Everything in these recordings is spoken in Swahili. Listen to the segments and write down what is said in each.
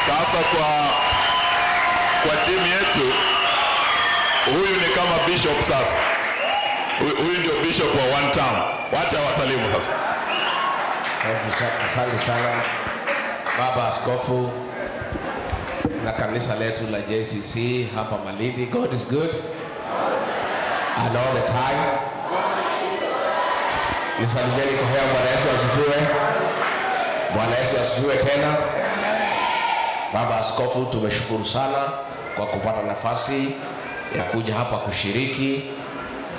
Sasa kwa timu yetu huyu ni kama bishop sasa. Huyu ndio bishop wa one term. Wacha wasalimu sasa. Asante sana Baba Askofu na kanisa letu la JCC hapa Malindi. God is good and all the time. Nisalimieni kwa hewa. Bwana Yesu asifiwe. Bwana Yesu asifiwe tena. Baba Askofu, tumeshukuru sana kwa kupata nafasi ya kuja hapa kushiriki,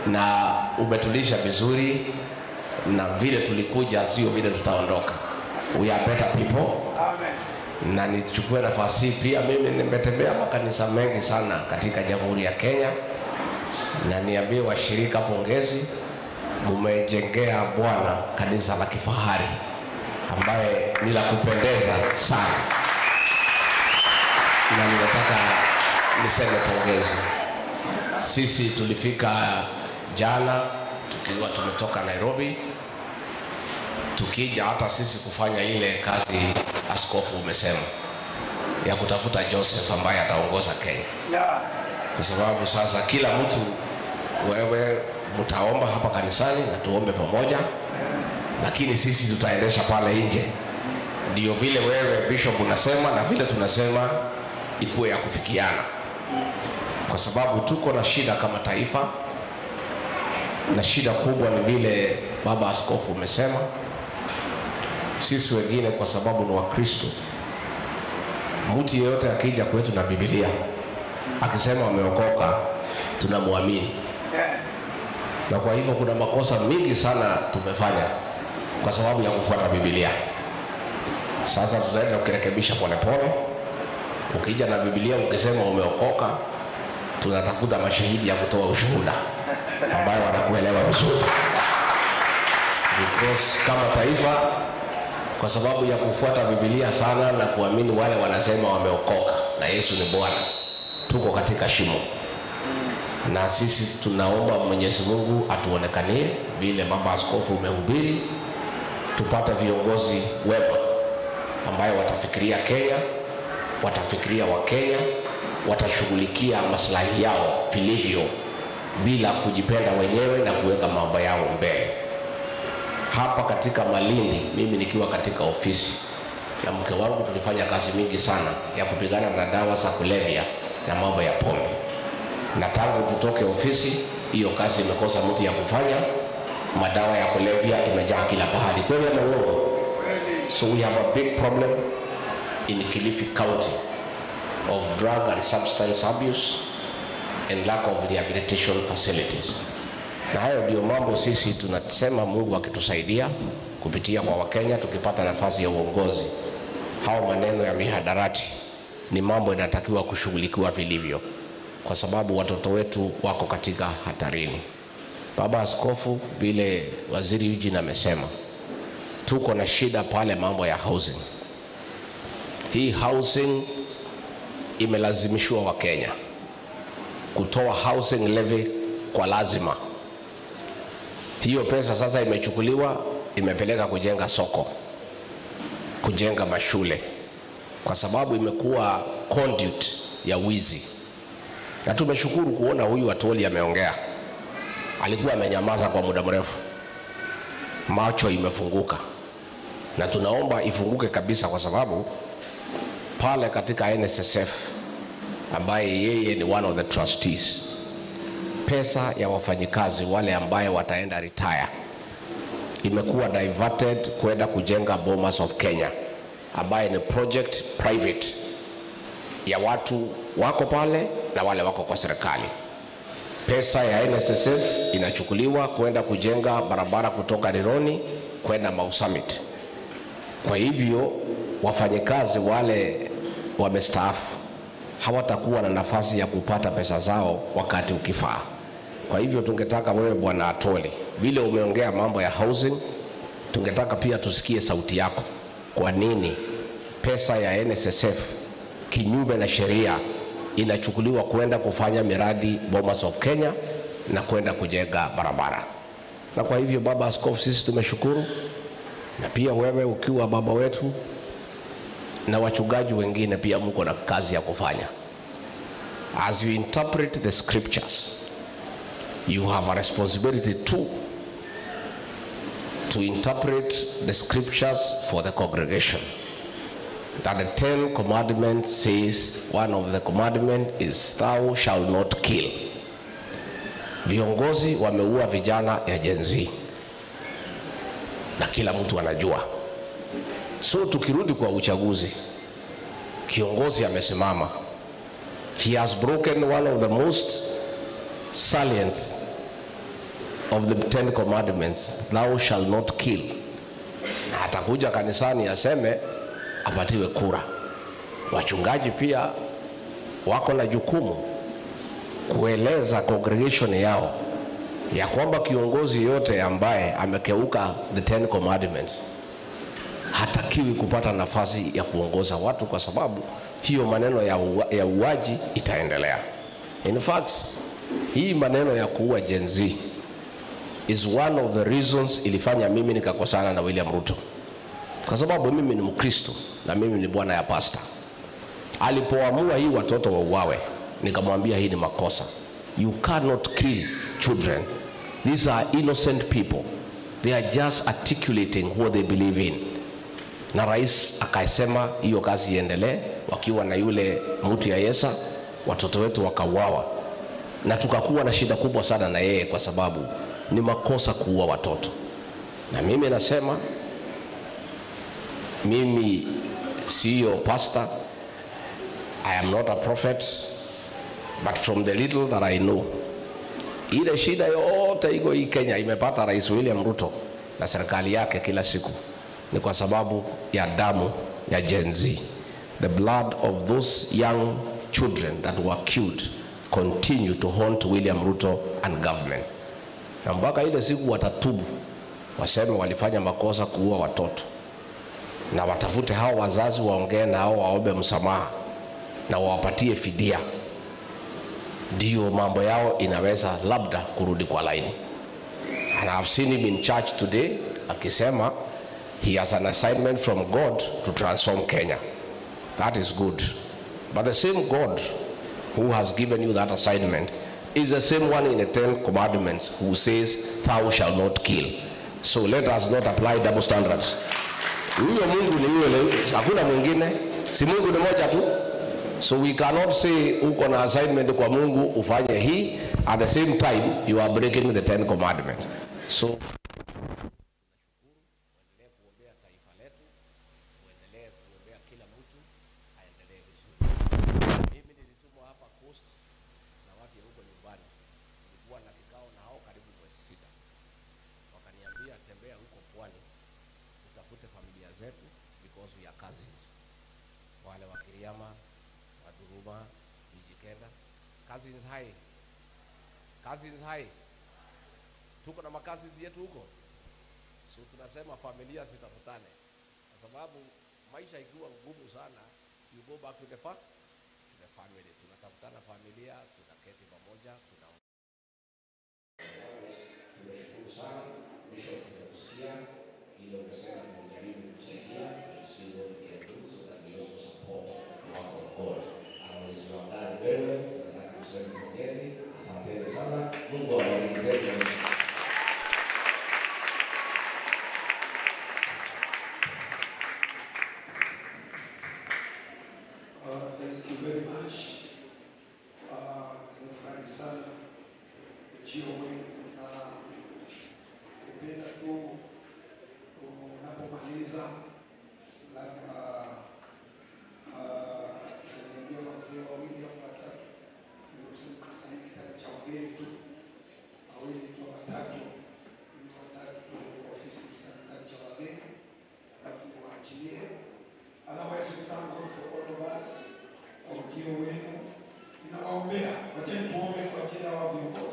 na umetulisha vizuri, na vile tulikuja sio vile tutaondoka. We are better people. Amen. Na nichukue nafasi pia, mimi nimetembea makanisa mengi sana katika Jamhuri ya Kenya, na niambie washirika pongezi, mumejengea Bwana kanisa la kifahari ambaye ni la kupendeza sana, na ninataka niseme pongezi. Sisi tulifika jana tukiwa tumetoka Nairobi, tukija hata sisi kufanya ile kazi askofu umesema ya kutafuta Joseph ambaye ataongoza Kenya. Kwa sababu sasa kila mtu, wewe mtaomba hapa kanisani na tuombe pamoja, lakini sisi tutaendesha pale nje. Ndio vile wewe bishop unasema na vile tunasema ikuwe ya kufikiana. Kwa sababu tuko na shida kama taifa, na shida kubwa ni vile Baba Askofu umesema, sisi wengine kwa sababu ni Wakristo, mtu yeyote akija kwetu na Biblia akisema ameokoka tunamuamini. Na kwa hivyo kuna makosa mingi sana tumefanya kwa sababu ya kufuata Biblia. Sasa tutaenda kurekebisha polepole. Ukija na Biblia ukisema umeokoka, tunatafuta mashahidi ya kutoa ushuhuda ambayo wanakuelewa vizuri. Because kama taifa, kwa sababu ya kufuata Biblia sana na kuamini wale wanasema wameokoka na Yesu ni Bwana, tuko katika shimo. Na sisi tunaomba Mwenyezi Mungu atuonekanie vile Baba Askofu umehubiri, tupate viongozi wema ambayo watafikiria Kenya, watafikiria Wakenya, watashughulikia maslahi yao vilivyo bila kujipenda wenyewe na kuweka mambo yao mbele. Hapa katika Malindi, mimi nikiwa katika ofisi na mke wangu, tulifanya kazi mingi sana ya kupigana na dawa za kulevya na mambo ya pombe. Na tangu tutoke ofisi, hiyo kazi imekosa mtu ya kufanya. Madawa ya kulevya imejaa kila pahali. Kweli ama uongo? So we have a big problem in Kilifi County of drug and substance abuse and lack of rehabilitation facilities. Na hayo ndio mambo sisi tunasema Mungu akitusaidia kupitia kwa Wakenya tukipata nafasi ya uongozi, hao maneno ya mihadarati ni mambo yanatakiwa kushughulikiwa vilivyo, kwa sababu watoto wetu wako katika hatarini. Baba Askofu, vile Waziri Eugene amesema, tuko na shida pale mambo ya housing. Hii housing imelazimishwa Wakenya kutoa housing levy kwa lazima. Hiyo pesa sasa imechukuliwa, imepeleka kujenga soko, kujenga mashule, kwa sababu imekuwa conduit ya wizi. Na tumeshukuru kuona huyu Atwoli ameongea. Alikuwa amenyamaza kwa muda mrefu. Macho imefunguka. Na tunaomba ifunguke kabisa, kwa sababu pale katika NSSF ambaye yeye ni one of the trustees, pesa ya wafanyikazi wale ambaye wataenda retire imekuwa diverted kwenda kujenga Bomas of Kenya, ambaye ni project private ya watu wako pale na wale wako kwa serikali. Pesa ya NSSF inachukuliwa kwenda kujenga barabara kutoka Rironi kwenda Mau Summit. Kwa hivyo wafanyikazi wale wamestaafu hawatakuwa na nafasi ya kupata pesa zao wakati ukifaa. Kwa hivyo tungetaka wewe Bwana Atwoli, vile umeongea mambo ya housing, tungetaka pia tusikie sauti yako. Kwa nini pesa ya NSSF kinyume na sheria inachukuliwa kwenda kufanya miradi Bomas of Kenya na kwenda kujenga barabara? Na kwa hivyo Baba Askofu, sisi tumeshukuru, na pia wewe ukiwa baba wetu, Na wachungaji wengine pia mko na kazi ya kufanya. As you interpret the scriptures, you have a responsibility too to interpret the scriptures for the congregation. That the 10 Commandments says, one of the commandments is thou shalt not kill. Viongozi wameua vijana ya Gen Z, na kila mtu anajua. So tukirudi kwa uchaguzi, kiongozi amesimama. He has broken one of the most salient of the 10 Commandments, thou shalt not kill. Na atakuja kanisani aseme apatiwe kura. Wachungaji pia wako na jukumu kueleza congregation yao ya kwamba kiongozi yote ambaye amekeuka the 10 Commandments hatakiwi kupata nafasi ya kuongoza watu, kwa sababu hiyo maneno ya uaji itaendelea. In fact, hii maneno ya kuua Gen Z is one of the reasons ilifanya mimi nikakosana na William Ruto. Kwa sababu mimi ni Mkristo na mimi ni bwana ya pastor. Alipoamua hii watoto wauawe, nikamwambia hii ni makosa. You cannot kill children. These are innocent people. They are just articulating what they believe in. Na rais akasema hiyo kazi iendelee, wakiwa na yule mtu ya Yesa, watoto wetu wakauawa. Na tukakuwa na shida kubwa sana na yeye, kwa sababu ni makosa kuua watoto. Na mimi nasema, mimi sio pastor, I am not a prophet, but from the little that I know, ile shida yote iko hii Kenya imepata Rais William Ruto na serikali yake kila siku ni kwa sababu ya damu ya Gen Z. The blood of those young children that were killed continue to haunt William Ruto and government. Na mpaka ile siku watatubu, waseme walifanya makosa kuua watoto, na watafute hao wazazi waongee na hao waombe msamaha na wawapatie fidia, ndio mambo yao inaweza labda kurudi kwa laini. And I've seen him in church today akisema he has an assignment from God to transform Kenya. That is good. But the same God who has given you that assignment is the same one in the 10 Commandments who says, thou shalt not kill. So let us not apply double standards. Huyo Mungu ni yule, hakuna mwingine. Si Mungu ni moja tu. So we cannot say uko na assignment kwa Mungu ufanye hii, at the same time you are breaking the 10 Commandments. So because we are cousins. Wale wa Kiriama, wa Duruma, Mijikenda, cousins hai. Cousins hai. Tuko na makazi yetu huko. So tunasema familia zitafutane. Kwa sababu maisha ikiwa ngumu sana, you go back to the family. Tunatafutana familia, tunaketi pamoja, tuna Tunashukuru sana, Bishop, tumekusikia ile umesema tunajaribu kusaidia, see what we can do so that we also support the work of God. Anaweza wewe, tunataka kusema pongezi, asanteni sana. Mungu awabariki tena. Thank you very much. Nimefurahi sana ujio wenu na ningependa tu unapomaliza labda niambia wazee wawili au watatu niliosema kitabu cha wageni tu wawili tu watatu ili watatu tuende kwa ofisi kusema kitabu cha wageni alafu niwaachilie. Otherwise we thank God for all of us kwa ujio wenu. Ninawaombea, wacheni tuombe kwa ajili ya hao viongozi.